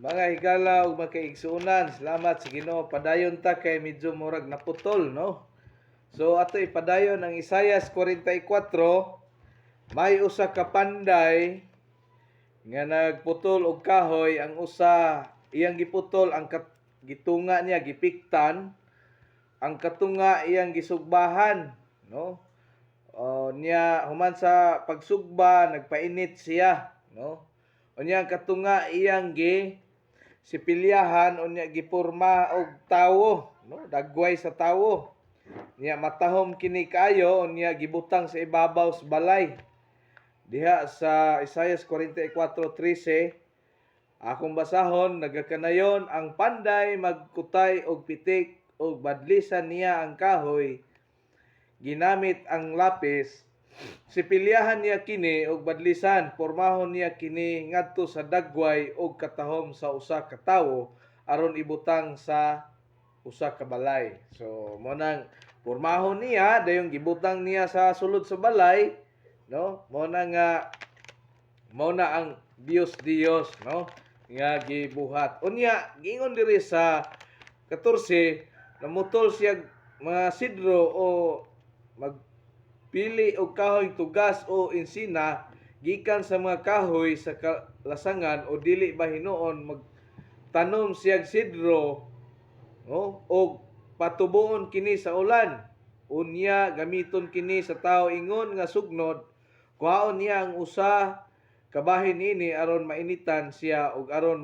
Mga higala ug mga kaigsuonan, salamat sa Ginoo. Padayon ta kay medyo murag naputol, no? So ato ipadayon ang Isaias 44. May usa ka panday nga nagputol og kahoy. Ang usa iyang giputol, ang gitunga niya gipiktan, ang katunga iyang gisugbahan, no? O niya, human sa pagsugba, nagpainit siya, no? Unya ang katunga iyang gi sipilyahan, unya gipurma og tawo, no, dagway sa tawo. Niya matahom kini kaayo, unya gibutang sa ibabaw sa balay. Diha sa Isaias 44:13, akong basahon: "Nagakanayon ang panday magkutay og pitik og badlisan niya ang kahoy, ginamit ang lapis. Sipilyahan niya kini og badlisan, pormahon niya kini ngadto sa dagway og katahom sa usa ka tawo aron ibutang sa usa ka balay." So mo nang pormahon niya, dayong gibutang niya sa sulod sa balay, no? Mo na nga mao na ang Dios Dios, no, nga gibuhat. Unya giingon diri sa 14, namutol siya mga sidro o magpili og kahoy tugas o ensina gikan sa mga kahoy sa kalasangan, o dili ba hinuon magtanom siyag sidro, no, og patubuon kini sa ulan? Unya gamiton kini sa tao ingon nga sugnod. Kuhaon niya ang usa kabahin niini aron mainitan siya ug aron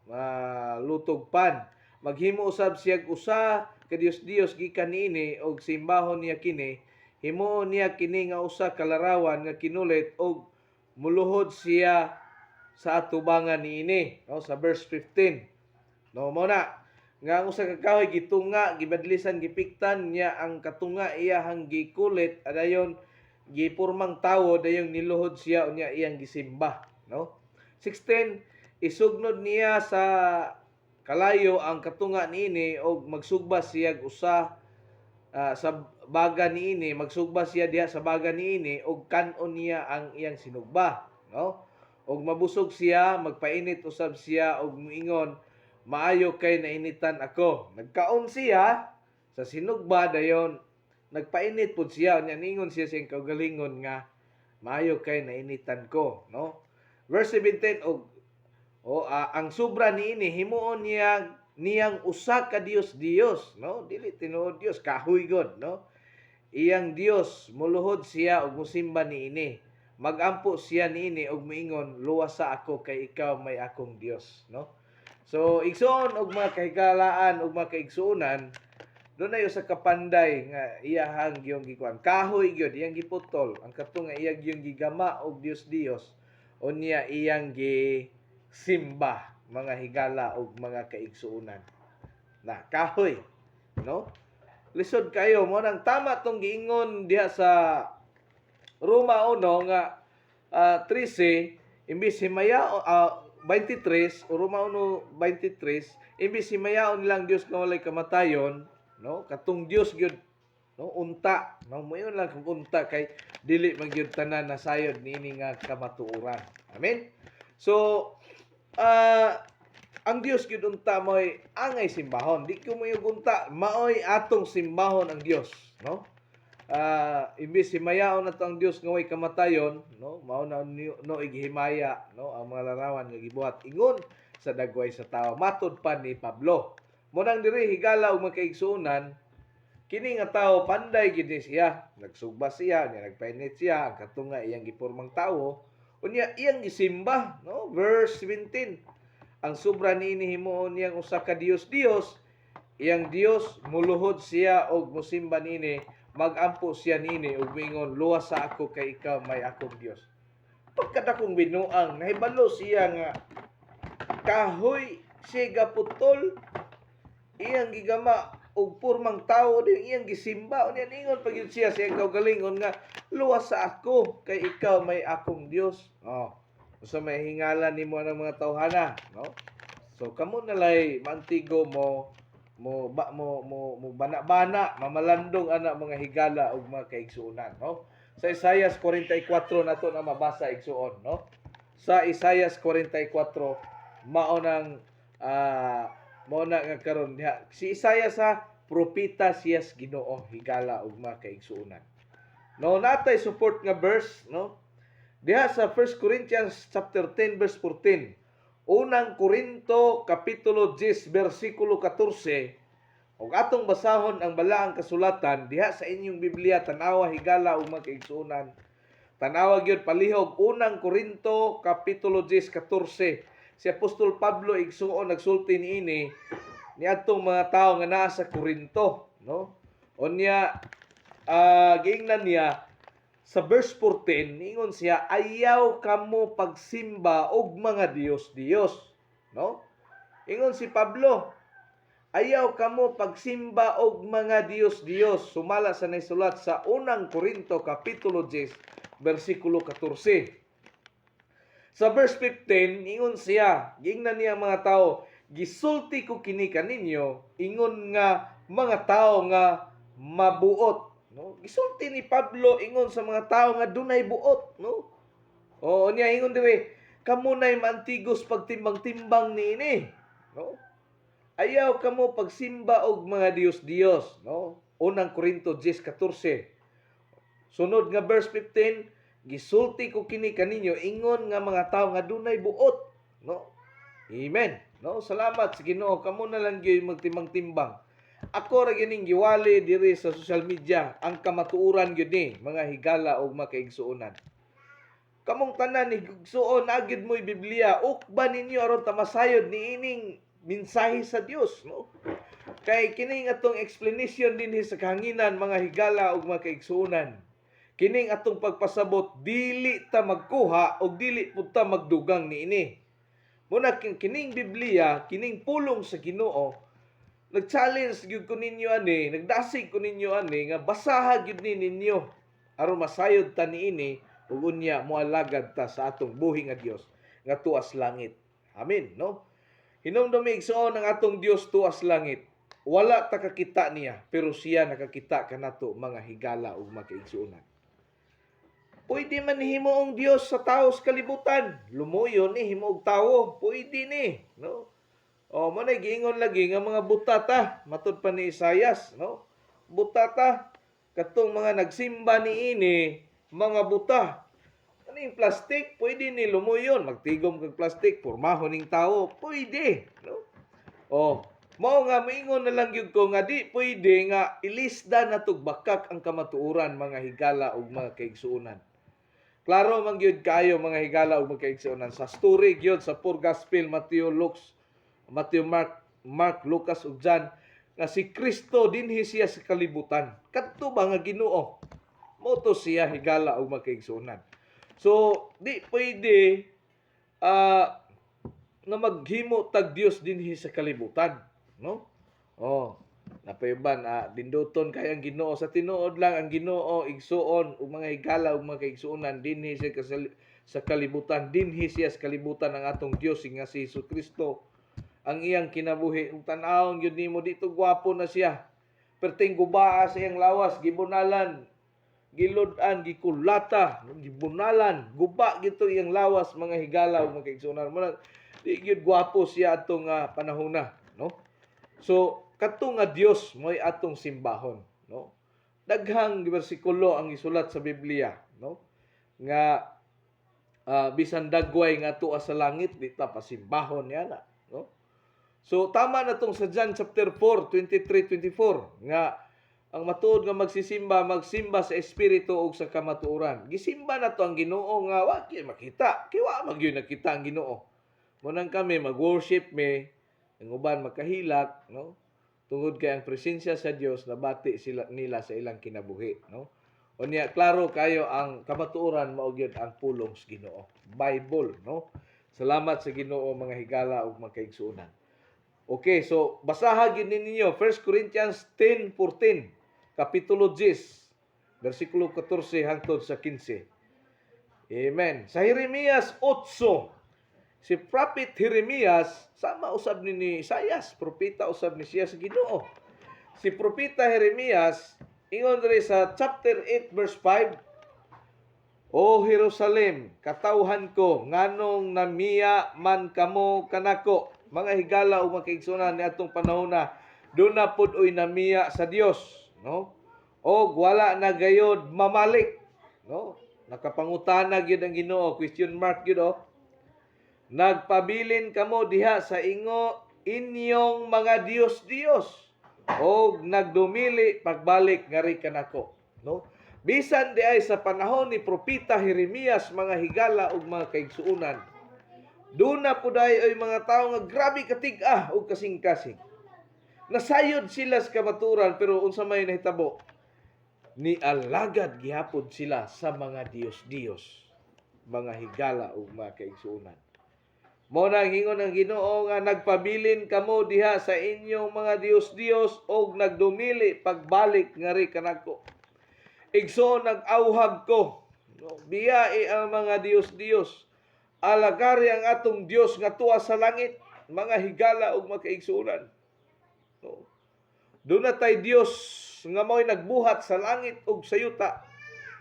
malutog pan. Maghimo usab siyag usa ka Dios-Dios gikan niini ug simbahon niya kini. Himuon niya kini nga usa ka larawan nga kinulit ug muluhod siya sa atubangan niini," no, sa verse 15, no? Mo na nga ang usa ka kahoy gitunga, gibadlisan, gipiktan niya, ang katunga iyahang gikulit, adayon gipurmang tawo, dayon niluhod siya, unya iyang gisimba, no? 16: "Isugnod niya sa kalayo ang katunga niini og magsugba siya usa sa baga niini, magsugba siya diha sa baga niini og kan-on niya ang iyang sinugba," no, "ug mabusog siya, magpainit usab siya og moingon, 'Maayo kay nainitan ako.'" Nagkaon siya sa sinugba, dayon nagpainit pud siya, unya ningon siya sa iyang kaugalingon nga "Maayo kay nainitan ko," no? Verse 17: "Og o ang sobra niini himuon niya niyang usa ka Dios Dios," no? Dili tinuod Dios, kahoy god, no? "Iyang Dios, muluhod siya ug mosimba niini. Magampo siya niini ug moingon, 'Luwasa ako kay ikaw may akong Dios,'" no? So igsoon og mga kahigalaan ug mga kaigsuonan, dunay usa ka panday nga iyahang giyong gikuan, kahoy gyud iyang giputol, ang katunga iya giyong gigama og Dios Dios, unya iyang gisimba, mga higala ug mga kaigsuonan, na kahoy, no? Lisod kayo. Mo nang tama tong giingon diha sa Roma 1 nga 13, imbis himaya 23, o Roma 1:23, imbis himayaon nilang Dios nga walay kamatayon, no, katong Dios gyud, no, unta, no, moingon lang kung unta kay dili man gyud tanan nasayod niini nga kamatuoran. Amen. So ang Dios gyud unta mo'y angay simbahon. Di ko mo'y unta maoy atong simbahon ang Dios, no? Imbis himayaon nato ang Dios nga way kamatayon, no, mao na no igihimaya, no, ang mga larawan nga gibuhat ingon sa dagway sa tawo, matod pa ni Pablo. Mo nang diri, higala ug mga kaigsuonan, kini nga tawo panday gid ni siya. Nagsugba siya niya, nagpainit siya, ang katunga iyang gipurmang tawo, unya iyang gisimba, no? Verse 17: "Ang sobra niini himuon niyang usa ka Dios Dios, iyang Dios, muluhod siya og mosimba niini, magampo siya niini ug moingon, 'Luwasa ako kay ikaw may akong Dios.'" Pagkadakong binuang, nahibalo siya nga kahoy siya gaputol, iyang gigama og purmang tawo din, iyang gisimba, unya ningon pa gyud siya sa iyang kaugalingon nga "Luwasa ako kay ikaw may akong Dios." Oh, usa may hingalan nimo ang mga tawhana, no? So kamo nalay maantigo mo mo ba mo mo, mo bana-bana, mamalandong ana, mga higala ug mga kaigsuonan, no? Sa Isaias 44 nato na mabasa, igsuon, no? Sa Isaias 44, mao nang Mao na nga karon diha si Isaiah sa propeta siya sa Ginoo, higala ug mga kaigsuonan. No, natay support nga verse, no? Diha sa 1 Corinthians chapter 10 verse 14. Unang Korinto kapitulo 10 bersikulo 14. Ug atong basahon ang balaang kasulatan diha sa inyong Biblia, tanawa, higala ug mga kaigsuonan. Tanawa gyud palihog Unang Korinto kapitulo 10 14. Si Apostol Pablo, igsuon, nagsulti niini niadtong mga tawo nga naa sa Korinto, no? Unya giingnan niya sa verse 14, niingon siya, "Ayaw kamo pagsimba og mga Dios-Dios," no? Ingon si Pablo, "Ayaw kamo pagsimba og mga Dios-Dios," sumala sa naisulat sa Unang Korinto kapitulo 10 bersikulo 14. Sa verse 15, ingon siya, giingnan niya ang mga tao, "Gisulti ko kini kaninyo ingon nga mga tao nga mabuot," no? Gisulti ni Pablo ingon sa mga tao nga dunay buot, no? Oo niya ingon dire, "Kamo nay maantigos pagtimbang-timbang niini," no? "Ayaw kamo pagsimba og mga Dios-Dios," no? Unang Korinto 10:14. Sunod nga verse 15, "Gisulti ko kini kaninyo ingon nga mga tawo nga dunay buot," no? Amen. No, salamat sa Ginoo, kamo na lang gyud magtimbang-timbang. Ako ra gining giwali diri sa social media ang kamatuoran gyud ni, mga higala og mga kaigsuonan. Kamong tanan igsuon naa gyud mo'y Biblia, ukba ninyo aron ta masayod niining mensahe sa Dios, no? Kay kining atong explanation dinhi sa kahanginan, mga higala ug mga kaigsuonan. Kining atong pagpasabot, dili ta magkuha og dili pud ta magdugang niini. Muna kining Biblia, kining pulong sa Ginoo, nag-challenge gyud ko ninyo ani, nagdasig ko ninyo ani nga basaha gyud ni ninyo aron masayod ta niini ug unya moalagad ta sa atong buhi nga Dios nga tuas langit. Amen, no? Hinumdumi, igsoon, ang atong Dios tuas langit. Wala ta kakita niya, pero siya nakakita kanato, mga higala ug mga kaigsuonan. Pwede man himuong Dios sa tao sa kalibutan. Lumuyo ni himuog tawo, pwede ni, no? O mo na giingon lagi nga mga butata, matud pa ni Isayas, no? Butata katong mga nagsimba niini, mga buta. Ano yung plastic? Pwede ni lumuyon, magtigom kag plastic, pormahon ning tawo, pwede, no? O, mao nga moingon na lang gyud ko nga di pwede nga ilisda na bakak ang kamatuoran, mga higala ug mga kaigsuonan. Klaro man gyud kaayo, mga higala ug mga kaigsuonan, sa story gyud sa four gospel, Matthew, Luke, Matthew, Mark, Lucas ug John, nga si Kristo dinhi siya sa kalibutan. Kadto ba nga Ginoo? Mao to siya, higala ug mga kaigsuonan. So di pwede nga maghimo tag Dios dinhi sa kalibutan, no? Oh, napayuban dinduton kay ang Ginoo sa tinuod lang ang Ginoo, igsuon ug mga higala ug mga kaigsuonan, dinhi siya sa kalibutan, dinhi siya sa kalibutan ang atong Dios nga si Hesus Kristo. Ang iyang kinabuhi ug tan-awon gyud nimo, dito gwapo na siya. Perting gubaa sa iyang lawas, gibunalan, gilud-an, gikulata, gibunalan, guba gito iyang lawas, mga higala ug mga kaigsuonan. Mo di gyud gwapo siya atong panahona, no? So kadto nga Dios mo'y atong simbahon, no? Daghang bersikulo ang isulat sa Biblia, no? Nga bisan dagway nga tuwa sa langit, di ta pasimbahon niya na, no? So tama na tong sa John chapter 4, 23, 24 nga ang matuod nga magsisimba, magsimba sa espiritu ug sa kamatuoran. Gisimba na to ang Ginoo nga wa gyud makita. Kay wa man gyud nakita ang Ginoo. Munang kami mag-worship me, ang uban makahilak, no? Tungod kay ang presensya sa Dios nabati sila nila sa ilang kinabuhi, no? Unya klaro kayo ang kamatuoran mao gyud ang pulong sa Ginoo. Bible, no? Salamat sa Ginoo, mga higala ug mga kaigsuonan. Okay, so basaha gyud ninyo 1 Corinthians 10:14, kapitulo 10, versikulo 14 hangtod sa 15. Amen. Sa Jeremias 8, si Prophet Jeremias sama usab ni Isaias, propeta usab ni siya sa Ginoo. Si Propeta Jeremias ingon diri sa chapter 8 verse 5, O Jerusalem, katawhan ko, nganong namiya man kamo kanako? Mga higala o mga kaigsuonan, ni atong panahon na duna pud oy namiya sa Dios, no? Og wala na gayod mamalik, no? Nakapangutana gyud ang Ginoo, question mark gyud, oh. Nagpabilin kamo diha sa ingo inyong mga Dios-Dios og nagdumili pagbalik ngari kanako, no? Bisan di ay sa panahon ni Propeta Jeremias, mga higala ug mga kaigsuonan, duna pud ay oy mga tawo nga grabe katig-ah ug kasing-kasing. Nasayod sila sa kamaturan, pero unsa may nahitabo? Ni alagad gihapon sila sa mga Dios-Dios, mga higala ug mga kaigsuonan. Mao na ang ingon ang Ginoo nga nagpabilin kamo diha sa inyong mga Dios-Dios og nagdumili pagbalik ngari kanako. Igsoon, nag-awhag ko. No, biyai ang mga Dios-Dios. Alagari ang atong Dios nga tuwa sa langit, mga higala ug mga kaigsuonan. No. Duna tay Dios nga mao'y nagbuhat sa langit ug sa yuta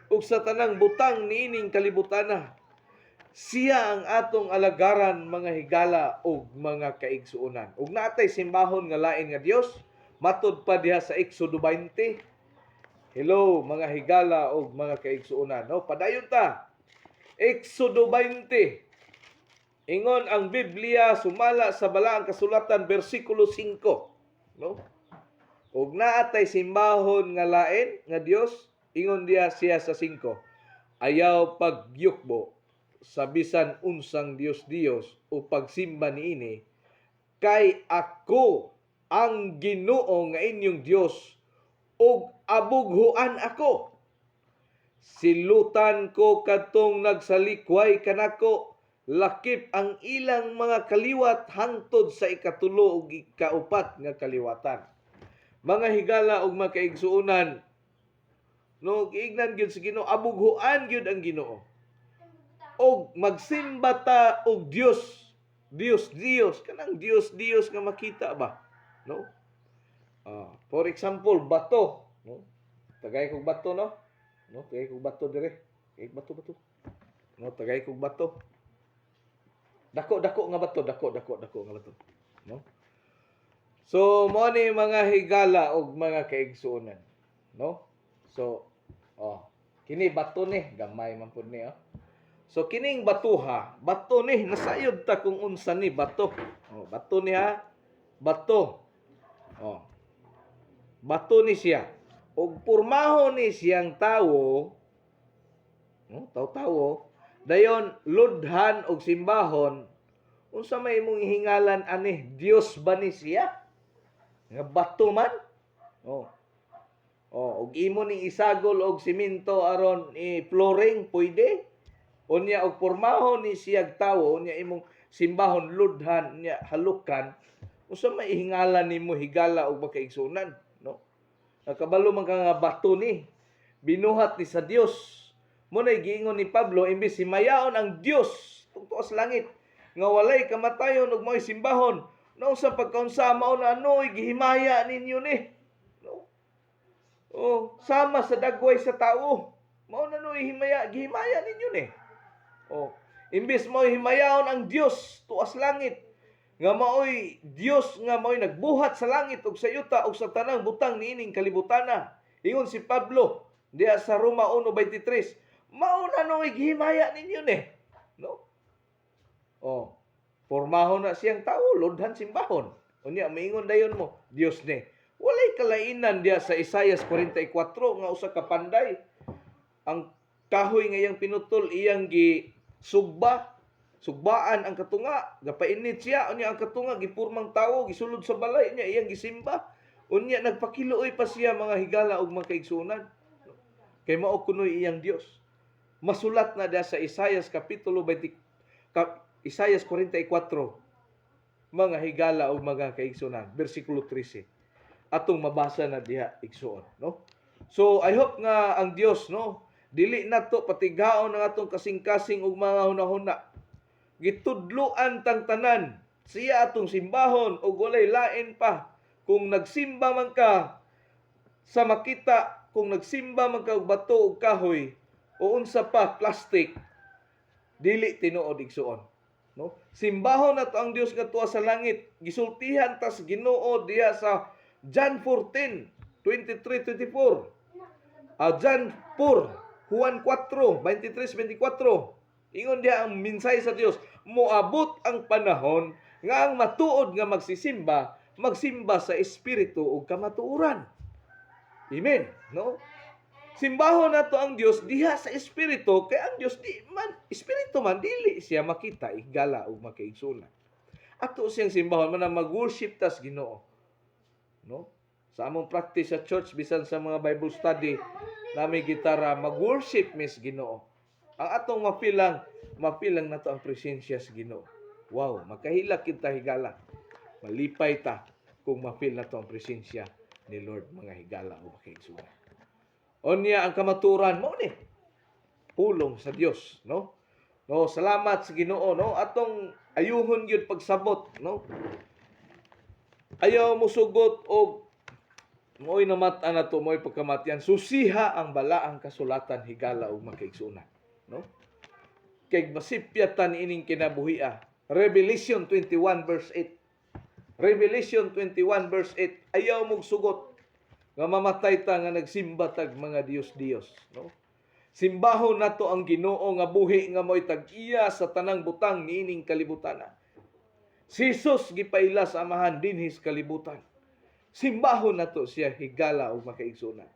ug sa tanang butang niining kalibutana. Siya ang atong alagaran, mga higala ug mga kaigsuonan. Ug naatay simbahon nga lain nga Dios matud pa diha sa Exodo 20. Hello, mga higala ug mga kaigsuonan. No, padayon ta. Exodo 20. Ingon ang Biblia sumala sa Balaang Kasulatan, bersikulo 5. No? Ug naatay simbahon nga lain nga Dios, ingon diha siya sa 5. Ayaw pagyukbo sa bisan unsang Dios-Dios o pagsimba niini, kay ako ang Ginoo nga inyong Dios ug abughuan ako. Silutan ko kadtong nagsalikway kanako, lakip ang ilang mga kaliwat hangtod sa ikatulo ug ikaupat nga kaliwatan. Mga higala ug mga kaigsuonan, no, giingnan gyud sa Ginoo, abughuan gyud ang Ginoo. Og magsimba ta og Dios, Dios Dios, kanang Dios Dios nga makita ba, no? Ah, for example, bato, no? Tagay kog bato, no? No, tagay kog bato dire. Tagay kog bato, bato. No, tagay kog bato. Dako dako nga bato, dako dako dako nga bato. No? So, mo ni, mga higala og mga kaigsuonan, no? So, oh, kini bato ni, gamay man pud ni, oh. So kining batuha, bato ni, nasayod ta kung unsa ni bato. Oh, bato ni ha. Bato. Oh. Bato ni siya. Og pormaho ni siyang tawo, no, tawo-tawo, dayon ludhan og simbahon, unsa may imong ihingalan ani? Dios ba ni siya? Nga bato man? Oh. Oh, og imo ning isagol og simento aron i-flooring, pwede. Unya og pormaho ni siyag tawo, unya imong simbahon, ludhan, unya halukan, unsa may ihingalan nimo, higala og makaigsunan, no? Nakabalo man ka nga bato ni, binuhat ni sa Dios. Mo na giingon ni Pablo, imbis himayaon ang Dios tungtuo sa langit nga walay kamatayon ug mao'y simbahon, naunsa pagkaunsa mao na ano'y gihimaya ninyo ni, no? Oh, sama sa dagway sa tao. Mao na no'y himaya, gihimaya ninyo ni. Oh, imbis mo himayaon ang Dios tuas langit nga maoy Dios nga maoy nagbuhat sa langit ug sa yuta ug sa tanang butang niining kalibutana. Ingon si Pablo diha sa Roma 1:23, mao na no'y gihimaya ninyo ni. No? Oh, pormaho na siyang tao, lodhan, simbahon. Unya maingon dayon mo, Dios ni. Walay kalainan diha sa Isaias 44 nga usa ka panday. Ang kahoy nga iyang pinutol, iyang gi sugba, sugbaan ang katunga, gapainit siya, unya ang katunga gipurmang tawo, gisulod sa balay niya, iyang gisimba. Unya nagpakiluoy pa siya, mga higala ug mga kaigsuonan. Kay mao kunoy iyang Dios. Masulat na diha sa Isaias kapitulo 20, Isaias 44, mga higala ug mga kaigsuonan, bersikulo 13. Atong mabasa na diha, igsuon, no? So I hope nga ang Dios, no, dili nato patigaon ang atong kasing-kasing ug mga hunahuna. Gitudloan tang tanan. Siya atong simbahon ug walay lain pa. Kung nagsimba man ka sa makita, kung nagsimba man ka og bato ug kahoy, o unsa pa, plastic, dili tinuod, igsuon, no? Simbahon nato ang Dios nga tuwa sa langit. Gisultihan tas Ginoo diha sa John 14 23 24. John 4, Juan 4, 23 24. Ingon diha ang mensahe sa Dios, moabot ang panahon nga ang matuod nga magsisimba, magsimba sa espiritu ug kamatuoran. Amen, no? Simbahon nato ang Dios diha sa espiritu kay ang Dios di man espiritu man, dili siya makita, higala ug makaigsuonan. Ato siyang simbahon man ang mag-worship tas Ginoo. No? Sa among practice sa church, bisan sa mga Bible study nami gitara, mag-worship mis Ginoo. Ang atong mapilang nato ang presensya sa Ginoo. Wow, makahilak kita, higala. Malipay ta kung ma-feel nato ang presensya ni Lord, mga higala o makaigsuonan. Unya ang kamaturan mo ni pulong sa Dios, no? No, salamat sa Ginoo, no? Atong ayuhon gyud pagsabot, no? Ayaw mo sugot og mo'y namat-an nato, mo'y pagkamatian. Susiha ang balaang kasulatan, higala ug makaigsuonan, no? Kay masipyatan ining kinabuhia. Revelation 21 verse 8. Revelation 21 verse 8. Ayaw mong sugot nga mamatay ta nga nagsimba tag mga Diyos-Diyos, no? Simbahon nato ang Ginoo nga buhi nga mo'y tag-iya sa tanang butang niining kalibutan. Si Jesus gipaila sa Amahan dinhi sa kalibutan. Simbahon nato siya, higala ug makaigsuonan.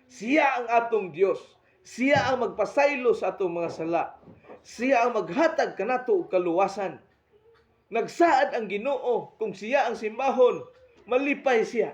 Siya ang atong Dios. Siya ang magpasaylo sa atong mga sala. Siya ang maghatag kanato og kaluwasan. Nagsaad ang Ginoo kung siya ang simbahon, malipay siya.